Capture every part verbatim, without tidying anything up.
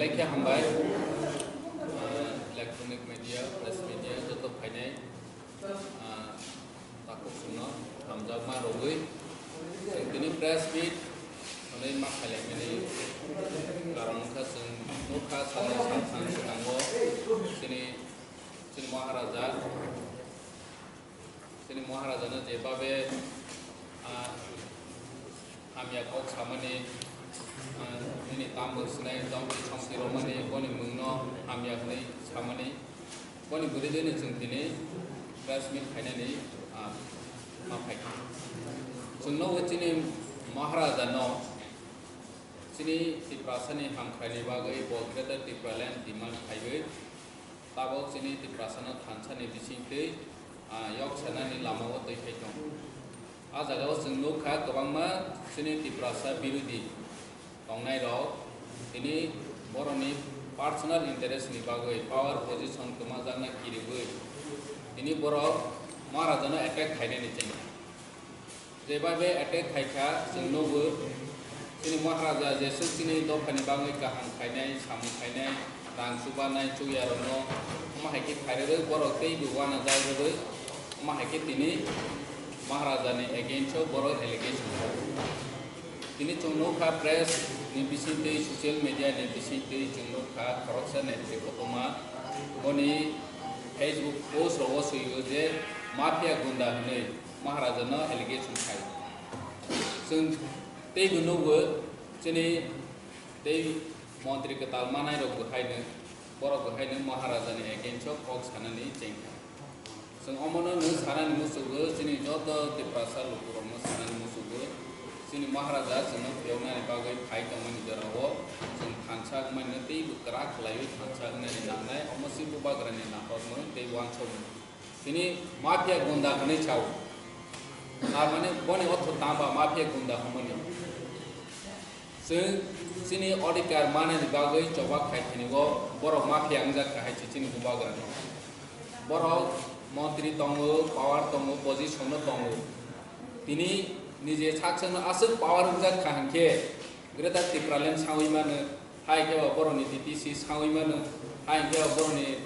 Belai khe hambai, ah, electronic media, press media, joto phainai, ah, takhuk chwngno hamjakma rwgwi. Chwng tini press meet hwnwi ma khailaimani karon wngkha, chwng nukha salo sal sal swkango chini, chini Maharaja, chini Maharajano jebabe, ah, hamya kok samani, ah, nini tambo sinai, tongtwi songtwi romani, boni mungno hamya hwnwi samani, boni bwrwidino chwng tini press meet khainani, ah, ma phaikha. Chwng nogo chini Maharajano chini Tiprasani hamkraini bagwi bo Greater Tipraland demand khaiwi tabok chini Tiprasano thansani bisingtwi, ah, yok sanani lamao twi phai tongo. A jagao chwng nukha kwbangma chini Tiprasa birodhi tongnairok tini borokni personal interest ni bagwi power position kwmajakna kiriwi tini borok Maharajano attack khainani chengkha. Jebabe attack khaikha, chwng nugo, chini Maharaja jeswk chini dophani bagwi kaham khainai, samung khainai, rang chubanai, chukyarokno, omo hai khe khairwi borok teibo uanajak rwgwi, omo hai khe tini Maharajani against o borok allegation kha. Tini chwng nukha press ni bisingtwi, social media ni bisingtwi chwng nukha khoroksa netri kotorma boni Facebook post rogo swio je mafia gunda hwnwi. Maharajano allegation khai. Chwng teibo nugo chini tei montri kwtal manairok bo haino, borok bo haino Maharajani against o kok sanani chengkha. Chwng omono nw sanani muchugo, chini joto Tiprasa lukurokno sanani muchugo, chini Maharaja chwngno phiyoknani bagwi phai tongmani jorao chwng thansa wngmani teibo kwrak khlaiwi thansa wngnani nangnai, omo se bubagrani naharmung tei uansukmung. Tini mafia gunda hwnwi sao. Tar mane boni otho tamba mafia gunda hwnmani. Chwng chini odhikar manani bagwi chobak khai thani o borok mafia wngjak kha hai se chini bubagrano. Borok montri tongo, power tongo, position no tongo. Tini nije sak chwngno aswk power wngjak kha hinkhe Greater Tipraland sawi mano, hai khe ba borokni T T C sawi mano, hai khe ba borokni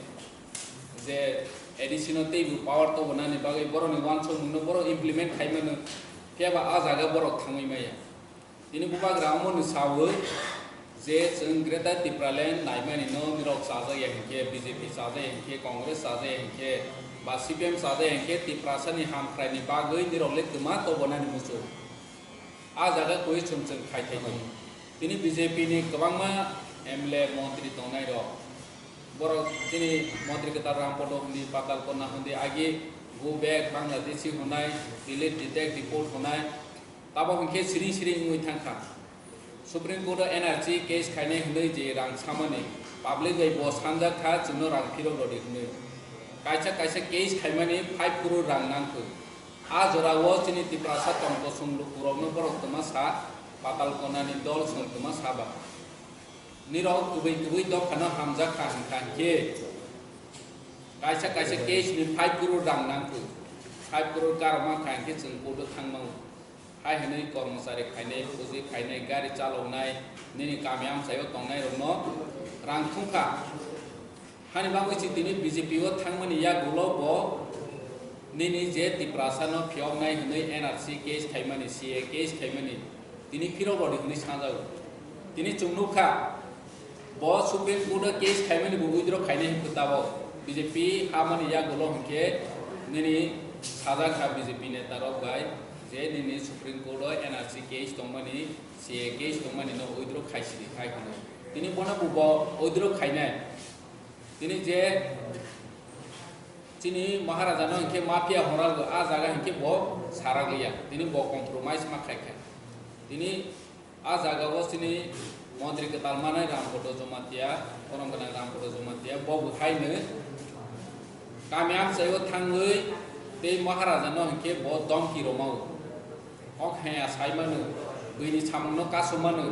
je A D C no teibo power tobonani bagwi borokni uansukmungno borok implement khai mano, phiya ba a jaga borok thangwi maya. Tini bubagra omono sawi je chwng Greater Tipraland naimani no nirok chajak ya hinkhe, B J P chajak ya hinkhe, Congress chajak ya hinkhe, ba C P M chajak ya hinkhe Tiprasani hamkraini bagwi nirok le kwma tobonani muchung. A jaga koi chwng chwng khai thai mani. Tini B J P ni kwbangma M L A montri tongnai rok. Borok chini montri kwtal Rampodo hwndi, Patal Konna hwndi, agi go back Bangladeshi hwnai, delete, detect, deport hwnai. Tabok hwnkhe siring siring wngwi thangkha. Supreme Court o N R C case khainai hwnwi je rang samani, public bai bo sanjak kha, chwngno rang phirok rwdi hwnwi. Kaisa kaisa case khaimani five crore rang nangkhu. A jorao chini Tiprasa tong kosong lukurokno borok twma sa, Patal Konnani dol chwng twma sa ba. Nirok kubui kubui dophano hamjak kha hwnkha hinkhe kaisa kaisa case ni five crore rang nangkhu. Five crore karokma kha hinkhe chwng court o thangmao. Hai hwnwi kormochari khainai, puji khainai, gari chaloknai, nini kami amchaio tongnairokno rang thungkha. Hani bagwi se tini B J P o thangmani yagulo bo nini je Tiprasa no phiyoknai hwnwi N R C case khaimani, C A case khaimani, tini phirok rodi hwnwi sanjago. Tini chwng nukha, bo Supreme Court o case khaimani bo withdraw khainai hwnkhe tabok B J P hamani yagulo hwnkhe nini sajak kha B J P neta rok bai je nini Supreme Court o N R C case tongmani, C A case tongmani no withdraw khaisidi khai hwnwi. Tini bono bo, bo withdraw khainai. Tini je chini Maharaja no hinkhe mafia hwnralgo, a jaga hinkhe bo saraglia. Tini bo compromise ma khaikha. Tini a jaga o chini montri kwtal manai Rampodo Jomatia, borom gwnang Rampodo Jomatia, bo bo haino kami amchaio thangwi tei Maharaja no hinkhe bo domki romao. Kok haya sai mano, buini samungno kasu mano.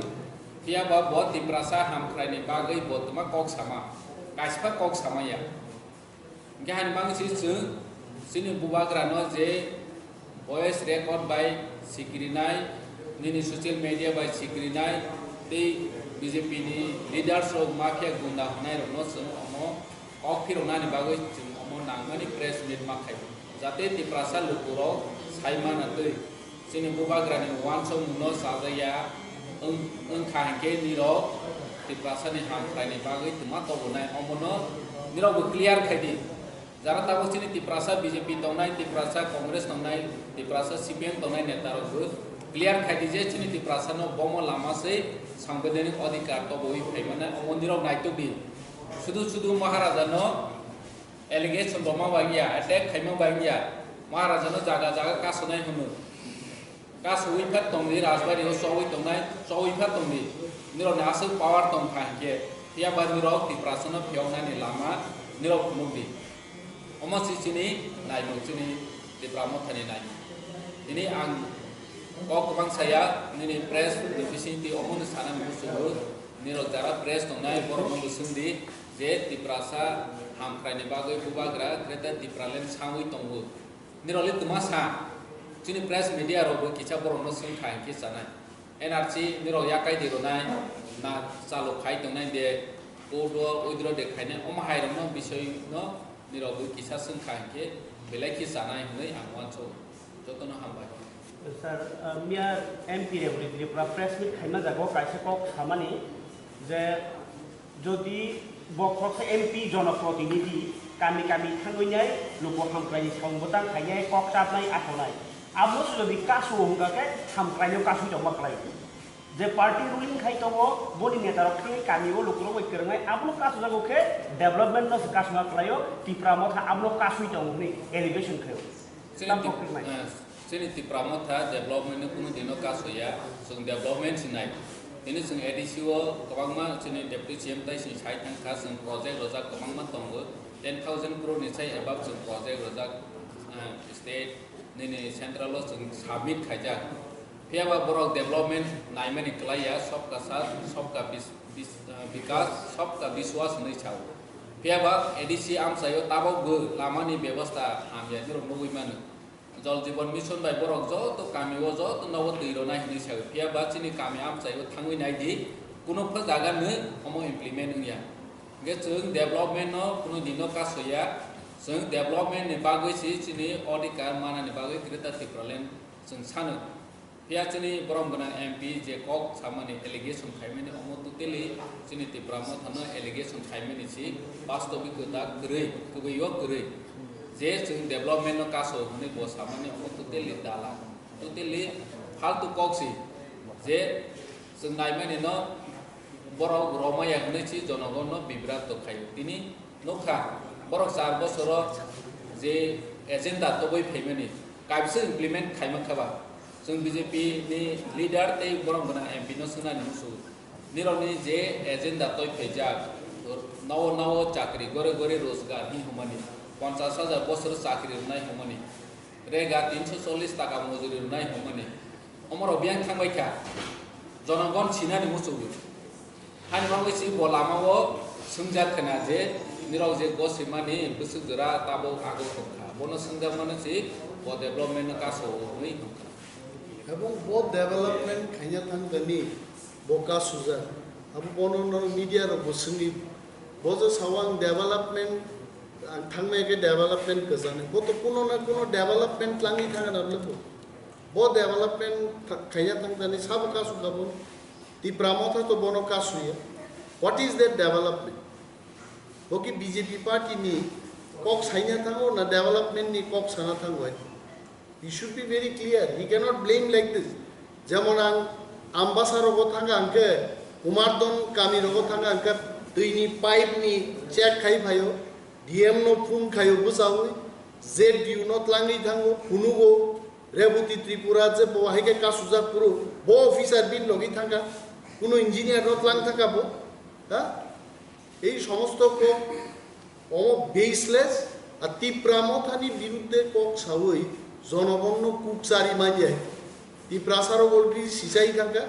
Phiya ba bo Tiprasa hamkraini bagwi bo twma kok sama, kaisa kok sama ya. Hinkhe hani bagwi se chwng chini bubagrano je voice record bai sikrinai, nini social media bai sikrinai, tei B J P ni leaders rok mafia gunda hwnai rokno chwng omo kok phiroknani bagwi chwng omo nangmani press meet ma khaio, jate Tiprasa lukurok sai mana twi chini bubagrani uansukmungno chajakya wng-, wngkha hinkhe nirok Tiprasani hamkraini bagwi twma tobonai omono nirokbo clear khai di. Jara tabuk chini Tiprasa B J P tongnai, Tiprasa Congress tongnai, Tiprasa C P M tongnai neta rok bo clear khai di je chini Tiprasa no bomo lama se sangbidhanik adhikar toboi phai mane omo nirok naituk di. Sudu sudu Maharaja no allegation roma bai ya, attack khaima bai ya, Maharaja no jaga jaga kasonai hwnwi. Kasui pha tongdi, Rajbari o chowui tongnai, chowui pha tongdi. Nirok ni aswk power tong kha hinkhe, phiya ba nirok Tiprasa no phiyoknani lama nirok phunuk di. Omo si chini naimung, chini Tipra Mothani naimung. Tini ang kok kwbang saya, nini press ni bising twi omo ni sana muchungo, nirok jara press tongnai borok no bo swng di, je Tiprasa hamkrai ni bagwi bubagra Greater Tipraland sangwi tongo. Nirok le twma sa, chini press media rok bo kisa borok no swng kha hinkhe chanai. N R C nirok yakai di rwnai, na chalo khai tongnai de, court o withdraw de khainai, omo hai rok no bisoi no nirok bo kisa swng kha hinkhe belai khe chanai hwnwi ang uansukgo. Jotono hambai. Sir, uh, miya M P Rebuli Tripura press meet khaima jago kaisa kok samani je jodi bo khoroksa M P jonoprotinidhi kami kami thangwi nai luku hamkraini samung bwtang khainai kok chapnai athonai. Abo se jodi kasu hwnkha khe hamkraino kasui tongma klai. Je party ruling khai tongo, boni neta rok thangwi kami o lukurok bai kwrwngnai, abono kasu jago khe development no se kasuma klaio, Tipra Motha abono kasui tongo hwnwi allegation khaio. Chini Tamo Tip-, khe mai. Eh, chini Tipra Motha development no kunu dino kasoya, chwng development se nai. Tini chwng A D C o kwbangma chini deputy C M tai chwng sai thang kha, chwng project rojak kwbangma tongo, ten thousand crore ni sai above chwng project rojak, eh, state nini central o chwng submit khaijak. Phiya ba borok development naimani kwlaiya, sabka saath, sabka bis-, bis-, ah, bikas, sabka biswas hwnwi sao. Phiya ba A D C amchaio tabok bo lamani bebostha hamya, norok nugwi mano. Jal Jeevan Mission bai borok joto kami o joto nogo twi rwnai hwnwi sao. Phiya ba chini kami amchaio thangwi nai di, kuno pha jaga no omo implement wngya. Hwnkhe chwng development no kuno dino kasoya, chwng development ni bagwi se chini odhikar manani bagwi Greater Tipraland chwng sano. Phiya chini borom gwnang M P je kok samani allegation khaimani omo totally chini Tipra Motha no allegation khaimani si bastobi kwtak kwrwi, kwbwi o kwrwi. Je chwng development no kaso hwnwi bo samani omo totally dala, totally faltu kok si. Je chwng naimani no borok romaya hwnwi si jonogon no bibrat to khaio. Tini Nukha, borok char bosoro je agenda toboi phaimani, kaisa implement khaima khaba. Chwng B J P ni leader tei borom gwnang M P no swngnani musu. Nirokni je agenda toi phaijak, nao nao chakri gore gore rojgar hi hwnmani, ponchash hajar bosor chakri rwnai hwnmani. Rega tinso chollish taka mojuri rwnai hwnmani. Omorok biyang thangbai kha. Jonogon sinani muchungwi. Hani bagwi si bo lamao swngjak khna je nirok je goswimani bwswk jora tabuk aguk tongkha. Bono swngjak mano si bo development no kaso hwnwi hwnkha. Ebong bo development khaina thang thani bo kasujak. Abo bono no media rok bo swngwi bo je sao ang development ang thangnai khe development kwchani. Bo to kuno na kuno development tlangwi thangna nangkho. Bo development tha-, khaina thang thani sabo kasukha bo. Tipra Motha to bono kasuya. What is that development? Bo ki B J P party ni kok saina thango na development ni kok sana thango hai? He should be very clear. He cannot blame like this. Jemon ang Ambasa rogo thanga hwnkhe, Umardon kami rogo thanga hwnkhe, twi ni pipe ni check khai phaio, D M no phone khaio bwchaui, Z D O no tlangwi thango, phunugo, Reboti Tripura je bo hai khe kasujak phuru, bo officer bini logi thangkha, kuno engineer no tlang thangkha bo, ha? Ei somosto kok omo baseless, a Tipra Mothani birudde kok saui jonogongno kuk chari manya. Tiprasarok already sichai thangkha,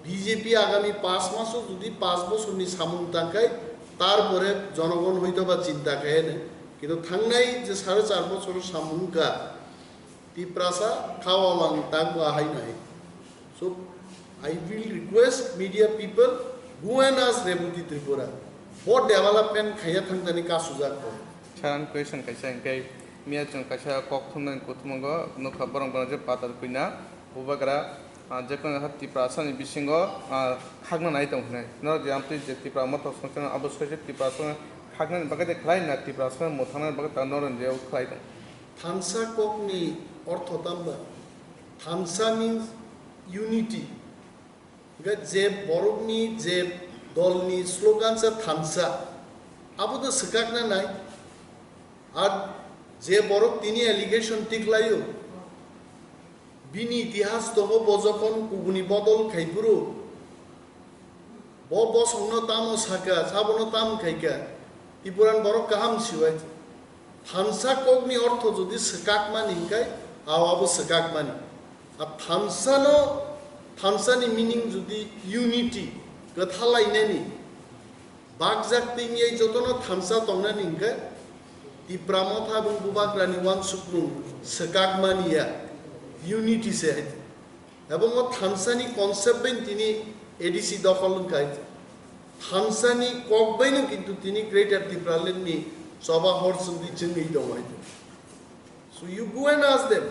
B J P agami paanch maso jodi paanch bosorni samung tangkhai, tarpore jonogon hoitoba chinta khai hene. Kintu thangnai je sare char bosor samung wngkha, Tiprasa khawa mang tangbo ahai nai. So, I will request media people, Buenas Rebuti Tripura. Bo development khaiya thangtani kasujak bo. Saran question kaisa hingke miya chwng kaisa kok thumnani kuthumgo nukha borok bono je patar puina bubagra, ah, je kono ha Tiprasani bisingo, ah, khakna nai tong hinai. Norok je amtwi je Tipra mothok songchano abo soise Tiprasano khaknani bagwi de khlai na Tiprasano mwthangna bagwi ta norok je khlai tong. Thansa kokni ortho tamba? Thansa means unity. Hingke je borokni, je dolni slogan sa thansa, abo to swkakna nai. Ar je borok tini allegation tiklaio, bini itihas tongo, bo jokhon kubuni bodol khai phuru, bo bosongno tamo saka, sabono tam khaika, Tipuran borok kaham siwai. Thansa kokni ortho jodi swkakmani hingkai, awabo swkakmani. A thansano, thansani meaning jodi unity, kwthalainani, bakjak tingya jotono thansa tongnani hingkai, Tipra motha bung bubagrani wansukmung swkakmani ya, unity se hai. Ebong o thansani concept bai tini A D C dokhol wngkha. Thansani kok baino kintu tini Greater Tipraland ni choba hor chwngdi chwngwi tongo hai. So you go and ask them.